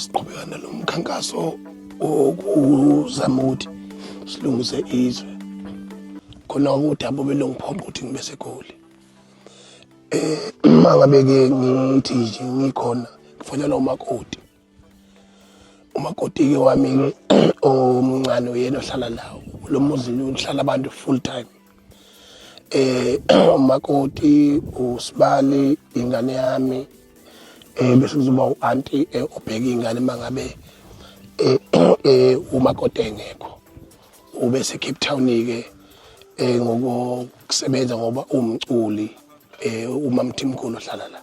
Siqhubeka nalo mkhankaso wokuzama ukuthi silungise izwe. Khona udaba obelungiphoqa ukuthi ngibe seGoli. Uma ngabe-ke ngithi nje ngikhona ngifonelwa umakoti. Umakoti-ke wami-ke omncane uyena ohlala nawo lo muzi uhlala abantu full time. Umakoti usibali ingane yami bese kuzoba u-anti obheka ingane mangabe umakoti engekho. Ube se Cape Town ke ngokusebenza ngoba umculi uma Mthimkhulu ohlala la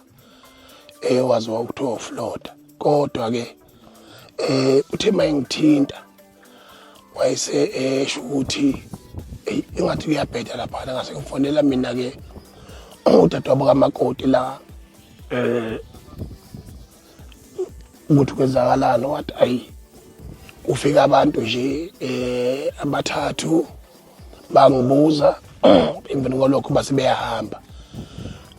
waziwa ukuthiwa uFloda. Kodwa ke uthe mayengithinta wayese esho ukuthi engathi kuyabheda lapha, ngase ngifonela mina ke udadewabo kamakoti la ukuthi kwenzakalani. Wathi ayi, kufika abantu nje abathathu bangibuza, emveni kwalokho base beyahamba.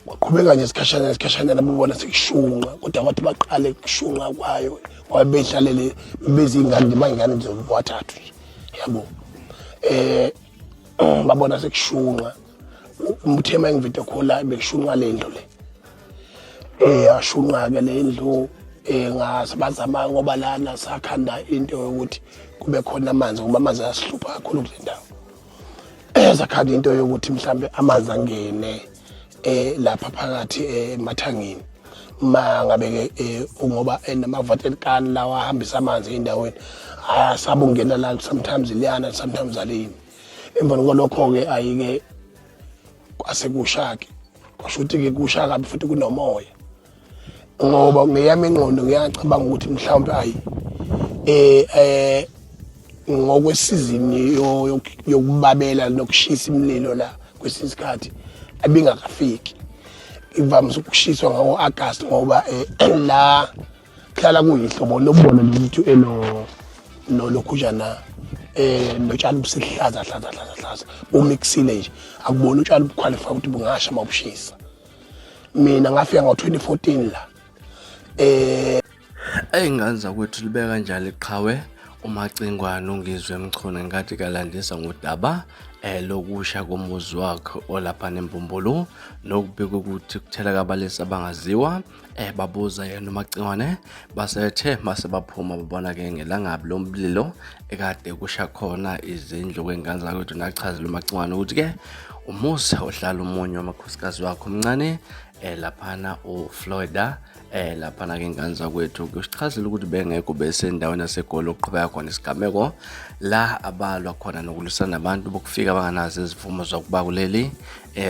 Kwaqhubeka nje isikhashana isikhashana, nabobona sekushunqa, kodwa kwathi baqale kushunqa kwayo ngoba behlalele bezingane nje, bayingane nje wathathu nje yabo. Babona sekushunqa, umthe uma ngi-video call bekushunqa le ndlu le, yashunqa ke le ndlu. Ngase bazama ngoba lana sakhanda into yokuthi kube khona amanzi, ngoba amanzi ayasihlupha kakhulu kule ndawo. Sakhanda into yokuthi mhlambe amanzi angene lapha phakathi emathangini, ma ngabe ke ngoba nama-water can lawa ahambisa amanzi endaweni ayasaba ukungena la, sometimes liyana, sometimes alini. Emva kwalokho-ke ayike kwase kusha-ke, kwasho ukuthi-ke kusha kabi futhi kunomoya, ngoba ngeyami ingqondo ngiyacabanga ukuthi mhlawumbe ayi ngokwesizini yokubabela nokushisa imililo la kwesinye isikhathi abingakafiki, ivamise ukushiswa ngawo-August, ngoba la kuhlala kuyihlobo nokubona ukuthi elo nolokhujana notshani busihlaza hlaza hlaza hlaza bumixile nje, akubona utshani bu-qualify ukuthi bungasha mawubushisa. Mina ngafika ngo-2014 la. Ey'ngane zakwethu, libeka kanjalo iqhawe uMacingwane uNgizwe Mchunu ngenkathi kalandisa ngodaba lokusha komuzi wakhe olapha neMbumbulu, nokubika ukuthi kutheleka abalisa abangaziwa. Babuza yena uMacingwane, basethe mase baphuma babona ke ngelangabi lomlilo ekade kusha khona izindlu kwengane zakwethu. Nachazela uMacingwane ukuthi ke umuzi ohlala umunye wamakhosikazi wakhe omncane laphana uFlorida laphana ke, ngane zakwethu, kusichazela ukuthi bengekho, besendaweni yaseGoli okuqhubeka khona isigameko la abalwa khona nokulwisana nabantu bokufika banganazo izivumo zokuba kuleli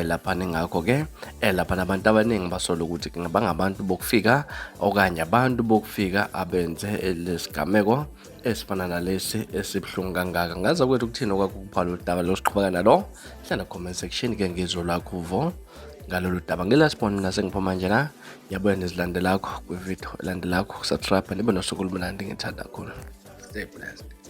laphana. Ingakho ke laphana abantu abaningi basola ukuthi bangabantu bokufika okanye abantu bokufika abenze lesigameko esifana nalesi esibuhlungu kangaka. Ngaza kwethu, kuthini okwakho ukuphala udaba lo? Siqhubeka nalo, hlala comment section ke ngizwe lwakho uvo ngalolu daba. Ngila sibona mina sengiphuma nje la, ngiyabuya nezilandelakho kwividiyo elandelakho. Subscribe, nibe nosuku olumnandi, ngithanda kakhulu. Stay blessed.